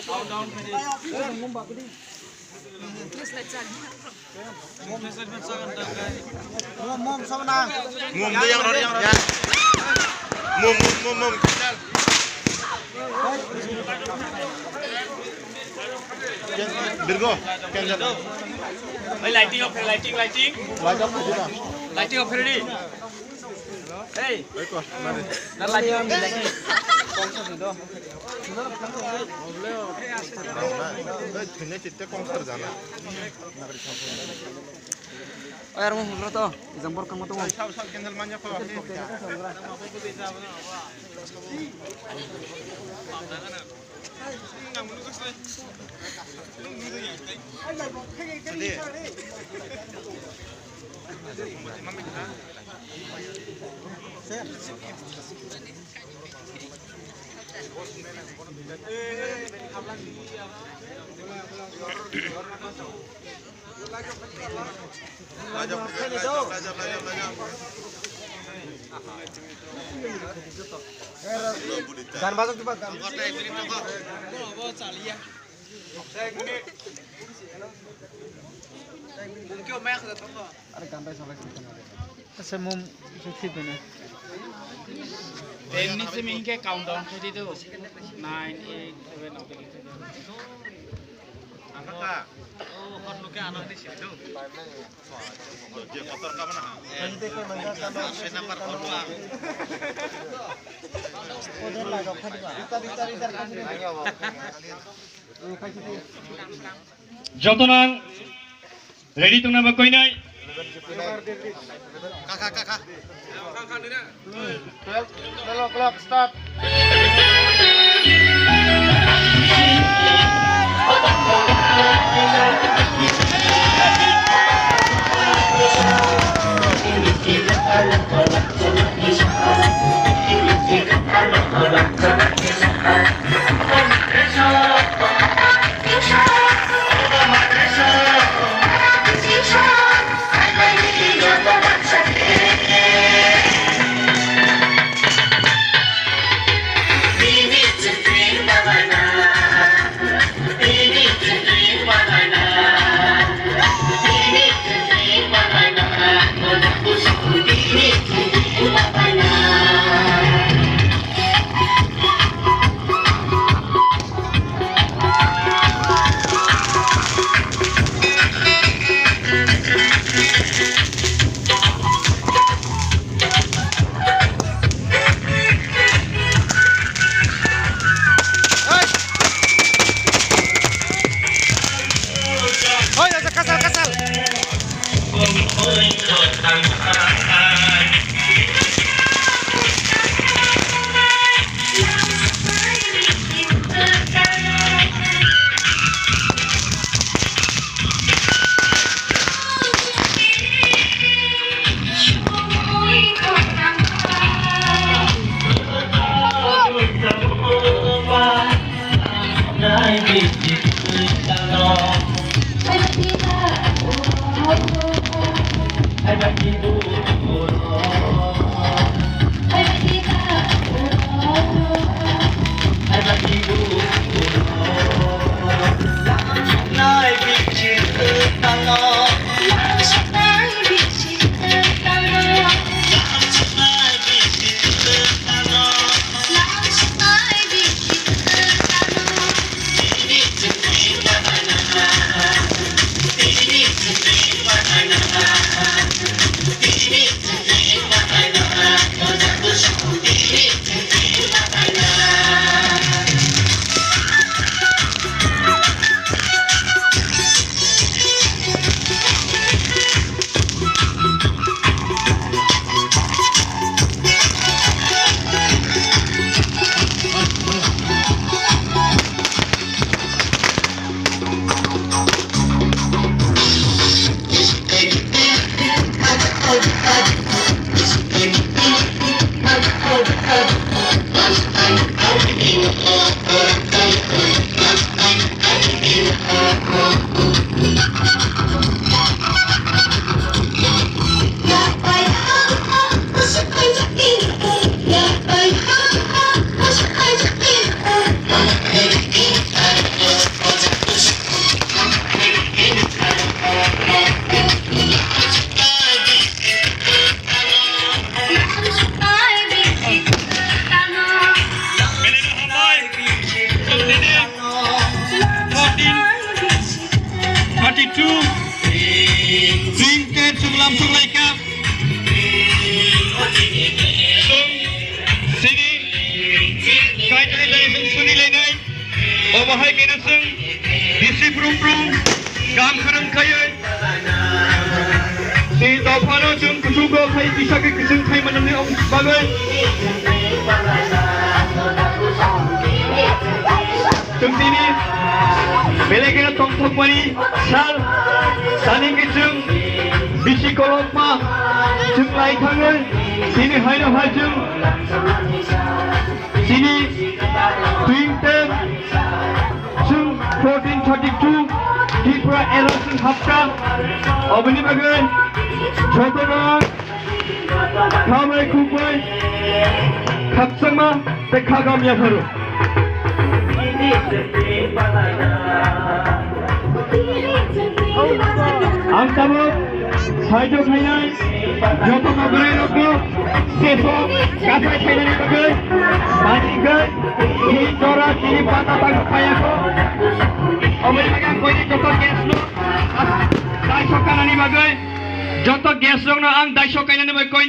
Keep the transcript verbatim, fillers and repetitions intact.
Mom, mom, sama na. Mom, yang rot, yang rot. Mom, mom, mom, mom. Birgo, cancel. Oi, lighting off, lighting, lighting. Light off, light off. Lighting off, ready? Hey. Oi, ko, mari. Na lighting off, lighting. Oi, thwinai chitte kongthar jana. Oi, aro mo hwngra to, ejang borok kangma tongo. Sab, sab, cancel manya ko. Gan bajak diba, gan. Are gan bai salai. Acha, mom, se thik bene. Ten ni simi hinkhe countdown khe di do. Nine, eight, seven, okay. Ang ka. Oh, hor nuke ano ni sini do. Je kotor ka mana? Twenty five mangga ka no. Se number hor nuke. Order la rok khadi ba. Rita, rita, rita, rita. Joto nang ready tongna ba koinai? Kaka, kaka. Twelve, twelve o'clock start. Fourteen thirty-two. Chwng ke chwng lam thung lai kha. Chwng sini kai kai dai chwng suni lai nai. Obo hai kena chwng bisi brum brum kam khwnam khaiwi. Chini dophano chwng kuchugo khai kisa khe kwchwng khai manani bagwi. Chwng tini belai kheno tongthokmani sal, tani khe chwng bisi kolokma chwng lai thangwi, tini haino hai chwng chini twin ten chwng fourteen thirty-two Tripura election hapta, oboni bagwi jotono Khamai khukbai khakchangma tei khagam yapharo. Ang tabuk saijo khainai joto nograi rokno seso kasai khainani bagwi bani khe chini jora chini pata tang phayakho. Omoni bagwi ang koini joto guest no dai sokanani bagwi joto guest rokno ang dai sokainani bagwi koini